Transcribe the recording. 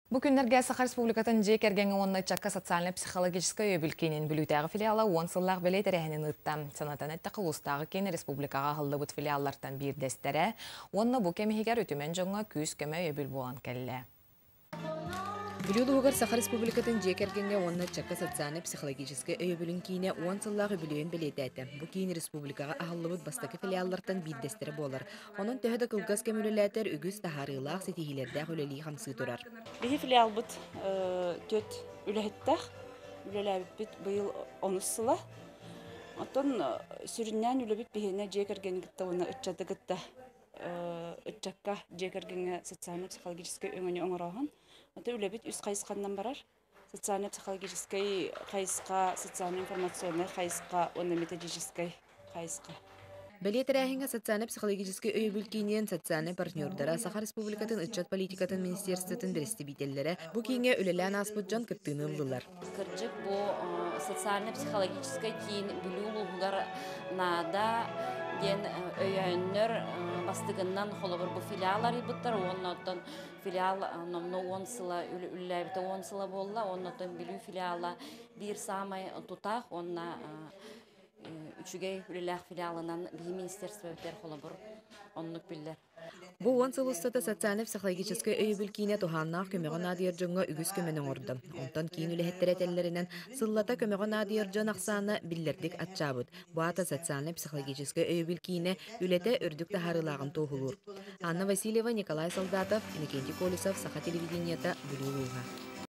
Бу күннэргэ Саха Республикатын дьиэ кэргэҥҥэ уонна ыччакка социально-психологическай өйөбүл киинин Бүлүүтээҕи филиала 10 сыллаах бэлиэ тэрээһинин ыытта. Санатан эттэххэ, улуустааҕы киин республикаҕа аһыллыбыт филиаллартан биирдэстэрэ уонна бу кэм иһигэр үтүмэн дьоҥҥо күүс-көмө өйөбүл буолан кэллэ. Бүлүү улууһугар Саха Республикатын дьиэ кэргэҥҥэ уонна ыччакка социально-психологическай өйөбүлүн киинэ 10 сыллаах үбүлүөйүн бэлиэтээтэ. Бу киин республикаҕа аһыллыбыт бастакы филиаллартан биирдэстэрэ буолар. Онон төһө да кылгас кэм үлэлээтэр, үгүс таһаарыылаах, ситиһиилэрдээх үлэлии-хамсыы турар. Биһи филиалбыт түөрт үлэһиттээх, үлэлээбиппит быйыл онус сыла. Оттон сүрүннээн үлэбит биһиэнэ дьиэ кэргэни кытта уонна ыччаты кытта ыччакка дьиэ кэргэҥҥэ социально-психологическай өҥөнү оҥорооһун. Оттон үлэбит үс хайысханан барар. Социально-психологическай хайысха, социально-информационнай хайысха уонна методическай хайысха. Бэлиэ тэрээһиҥҥэ социально-психологическай өйөбүл киинин социальнай партнердара, Саха Республикатын ыччат политикатын министерствотын бэрэстэбиитэллэрэ бу кииҥҥэ үлэлээн ааспыт дьон кыттыыны ыллылар. Кырдьык, бу социально-психологическай киин Бүлүү улууһугар наада диэн өйөөннөр бастыгыннан холобур бу филиал арыйбыттар уонна оттон филиал номнуо 10 сыла үлэлээбитэ 10 сыла буолла уонна оттон Бүлүү филиала биир саамай тутаах уонна үчүгэй үлэлээх филиалынан биһи министерствобытыгар холобур оннук биллэр. Бу 10 сыл устата социально-психологическай өйөбүл киинэ туһааннаах көмөҕө наадыйар дьоҥҥо үгүс көмөнү оҥордо. Онтон киин үлэһиттэрэ этэллэринэн, сыллата көмөҕө наадыйар дьон ахсаана биллэрдик аччаабыт. Бу аата социально-психологическай өйөбүл киинэ үлэтэ үрдүк таһаарыылааҕын туоһулуур. Анна Васильева, Николай Солдатов, Иннокентий Колесов, Саха телевидениета, Бүлүү улууһа.